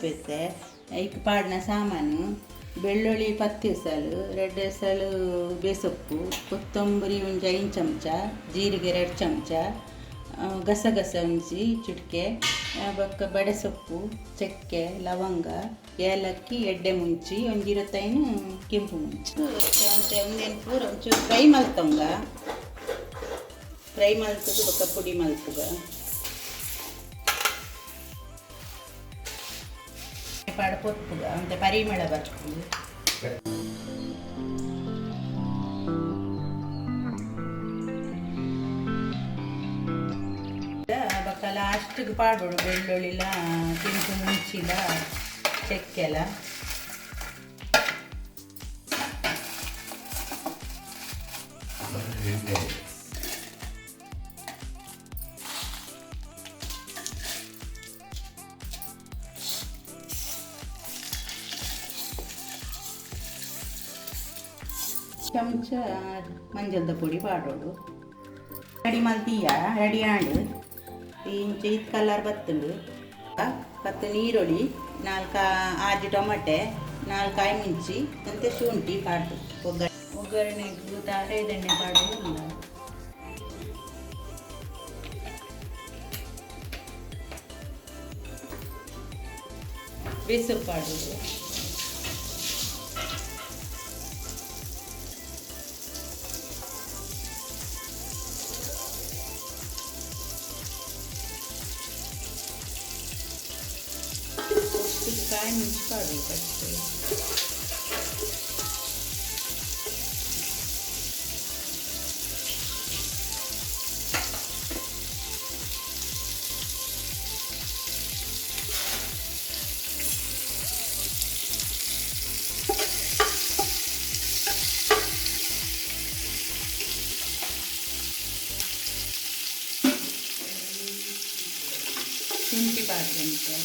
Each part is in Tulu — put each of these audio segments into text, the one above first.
ಮಲ್ಪೆತ್ತೆ. ಐಕ್ ಪಾಡ್ನ ಸಾಮಾನು: ಬೆಳ್ಳುಳ್ಳಿ 10 ಎಸಲು, 2 ಎಸಲು ಬೇಸೊಪ್ಪು, ಕೊತ್ತಂಬರಿ ಒಂಜಿ 5 ಚಮಚ, ಜೀರಿಗೆ 2 ಚಮಚ, ಗಸಗಸೆ ಒಂಜಿ ಚಿಟಿಕೆ, ಬೊಕ್ಕ ಬಡೆಸೊಪ್ಪು, ಚಕ್ಕೆ, ಲವಂಗ, ಏಲಕ್ಕಿ, ಎಡ್ಡೆ ಮುಂಚಿ, ಒಂಜಿ 25 ಕೆಂಪು ಮುಂಚಿ. ಒಂತೆ ಉಂದೆನ್ ಪೂರ ಒಂಚೂರು ಫ್ರೈ ಮಲ್ತೊಂಗ. ಫ್ರೈ ಮಲ್ತುದು ಬೊಕ್ಕ ಪುಡಿ ಮಲ್ಪುಗ. ಪಾಡ ಪೊತ್ತುಗ, ಒಂತೆ ಪರಿಮಳ ಬರ್ಪುಂಡು. ಬೊಕ್ಕ ಲಾಸ್ಟ್ಗೆ ಪಾಡೋಡು ಬೆಳ್ಳುಳ್ಳಿಲ, ಕೆಂಪು ಮುಂಚಿಲ, ಚಕ್ಕೆಲ. ಎಣ್ಣೆ. ಚಮಚ ಮಂಜಲ್ದ ಪೊಡಿ ಪಾಡೋಡು. ರೆಡಿ ಮಲ್ತೀಯ. ರೆಡಿ ಆಂಡ್. ಇಂಚ ಇತ್ ಕಲರ್ ಬತ್ತುಂಡು. 10 ನೀರುಳ್ಳಿ, ನಾಲ್ಕು ಆಜಿ ಟೊಮಟೆ, ನಾಲ್ಕು ಕಾಯಿ ಮುಂಚಿ, ಅಂತೆ ಶುಂಠಿ ಪಾಡ್ದು ಒಗ್ಗರಣೆ. ಒಗ್ಗರಣೆಗೆ ತಾರಾಯಿದೆಣ್ಣೆ ಪಾಡೋದು. ಬೇಸೊಪ್ಪು ಪಾಡೋದು. ಕಾಯಿ ಮುಂಚಿ ಪಾಡೋದು ಫಸ್ಟ್. ಶುಂಠಿ ಪಾಡ್ದಂತೆ.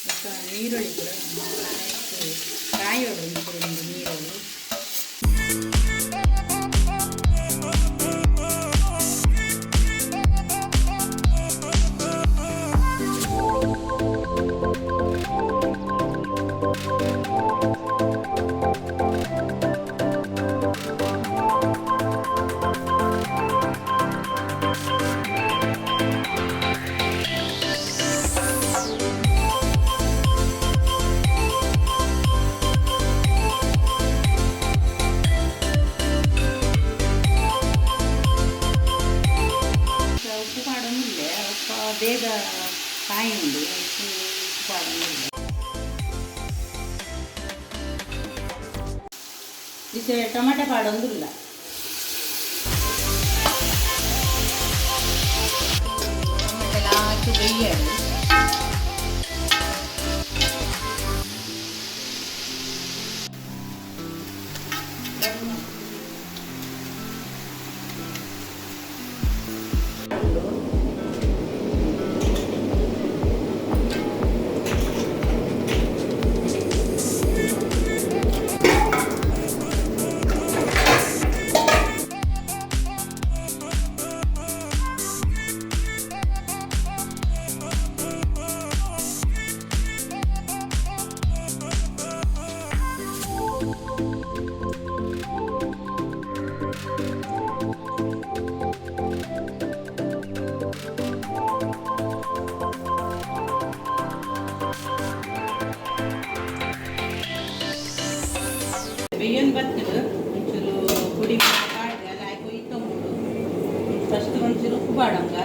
ಬೊಕ್ಕ ನೀರುಳ್ಳಿ ಪೂರ ಕಾಯೋಡು ಒಂಚೂರು ಒಂದು ನೀರುಳ್ಳಿ. ಉಪ್ಪು ಪಾಡೊಂದಿಲ್ಲ. ಉಪ್ಪು ಬೇಗ ಕಾಯುಂಡು. ಉಪ್ಪು ಪಾಡೊಂದಿಲ್ಲ. ಇತ್ತೆ ಟೊಮೆಟೊ ಪಾಡೊಂದುಲ್ಲ. ಟೊಮೆಟೊ ಎಲ್ಲ ಹಾಕಿ ಬೇಯಡು. ಬೇಯೊಂದು ಬತ್ತುಂಡು. ಒಂಚೂರು ಪುಡಿ ಪಾಡ್ದು ಅಲ್ಲ ಆಯ್ಕೆ ಕೊಯ್ತೊಂಬುಡು. ಫಸ್ಟ್ ಒಂಚೂರು ಉಪ್ಪು ಪಾಡಂಗ.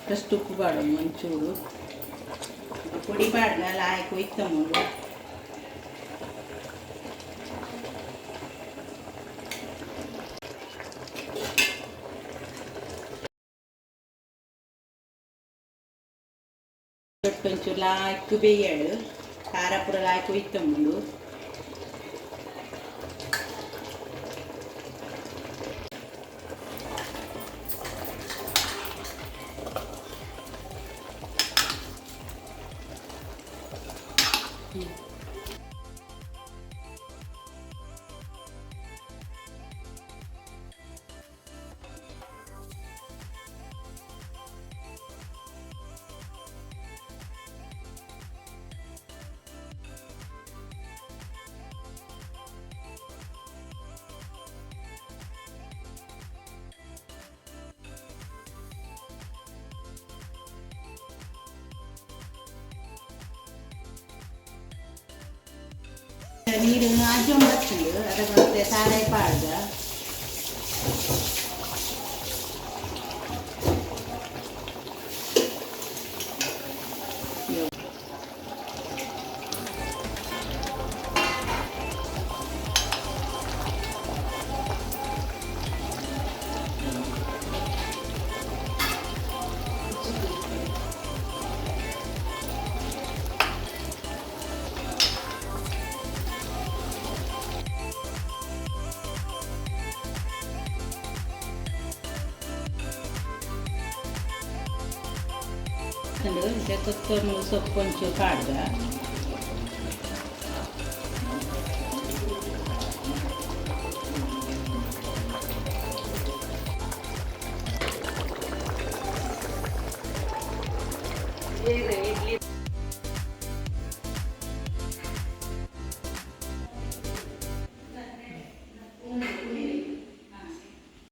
ಫಸ್ಟ್ ಉಪ್ಪು ಪಾಡೊಂದು ಒಂಚೂರು. ಪೊಡಿ ಪಾಡ್ದು ಅಲ್ಲ ಆಯ್ಕೆ ಕೊಯ್ತೊಂಬುಡು. ಒಂಚೂರು ಲಾಯ್ಕ್ ಬೇಯಡು. ಖಾರ ಪೂರ ಲಾಯ್ಕ್ ಕೊಯ್ತೊಂಬುಂಡು. ನೀರು ಆಜೊಂಬತ್ತುಂಡು. ಅದಕ್ಕೆ ಮತ್ತೆ ಸಾರಾಯಿ ಪಾಡ್ದ. ಇತ್ತೆ ಕೊತ್ತಂಬರಿ ಸೊಪ್ಪು ಒಂಚೂರು ಪಾಡ್ದ.